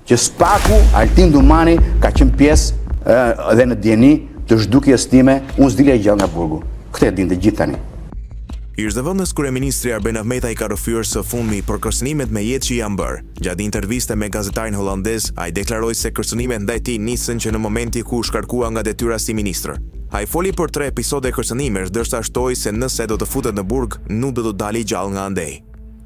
Që SPAK-u, Altin Dumani ka qenë pjesë dhe në dijeni të zhdukjes time, unë s'dilja i gjallë nga burgu. Këtë e dinë të gjithë tani. Ish-zëvendës kryeministri Arben Ahmetaj ka rrëfyer së fundmi për kërcënimet me jetë që i janë bërë. Gjatë një interviste me gazetarin holandez, ai deklaroi se kërcënimet ndaj tij nisën që në momenti ku u shkarkua nga detyra si ministër. Ai foli për tre episode kërcënimesh, ndërsa shtoi se nëse do të futet në burg, nuk do të dalë i gjallë nga andej.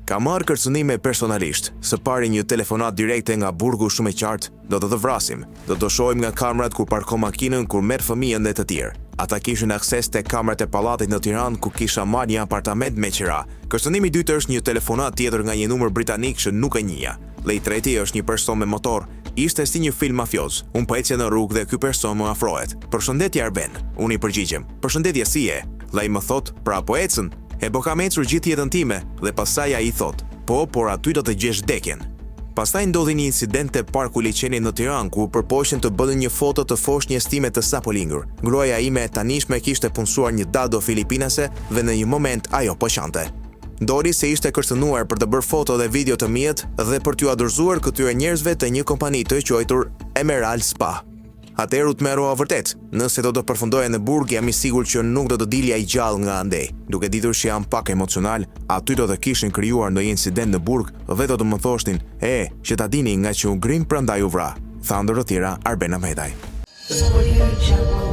Kam marrë kërcënime personalisht. Së pari një telefonatë direkte nga burgu shumë e qartë, do të të vrasim, do të shohim nga kamerat kur parkon makinën, kur merr fëmijën dhe të tjerë. Ata kishin akses tek kamerat e pallatit në Tiranë ku kisha marrë një apartament me qira. Kërcënimi i dytë është një telefonatë tjetër nga një numër britanik që nuk e njihja. Dhe i treti është një person me motor. Ishte si një film mafioz. Unë po ecja në rrugë dhe ky person më afrohet. Përshëndetje Arben. Unë i përgjigjem, Përshëndetje si je? Dhe ai më thotë, Pra po ecën? E po kam ecur gjithë jetën time dhe pastaj ai thotë, Po, por aty do të gjesh vdekjen. Pastaj ndodhi një incident te Parku i Liqenit në Tiranë ku u përpoqën të bënin një foto të foshnjës time të sapolindur. Gruaja ime e tanishme kishte punësuar një dado filipinase dhe në një moment ajo po qante. Doli se ishte kërcënuar për të bërë foto dhe video të miat dhe për t'jua dorëzuar këtyre njerëzve të një kompani të quajtur Emerald Spa. Atëherë u tmerrova vërtet. Nëse do të përfundoja në burg, jam i sigurt që nuk do të dilja i gjallë nga andej. Duke ditur që jam pak emocional, aty do të kishin krijuar ndonjë incident në burg dhe do të më thoshnin, E, që ta dini, ngaqë u grind prandaj u vra, tha ndër të tjera Arben Ahmetaj. Audio Jungle.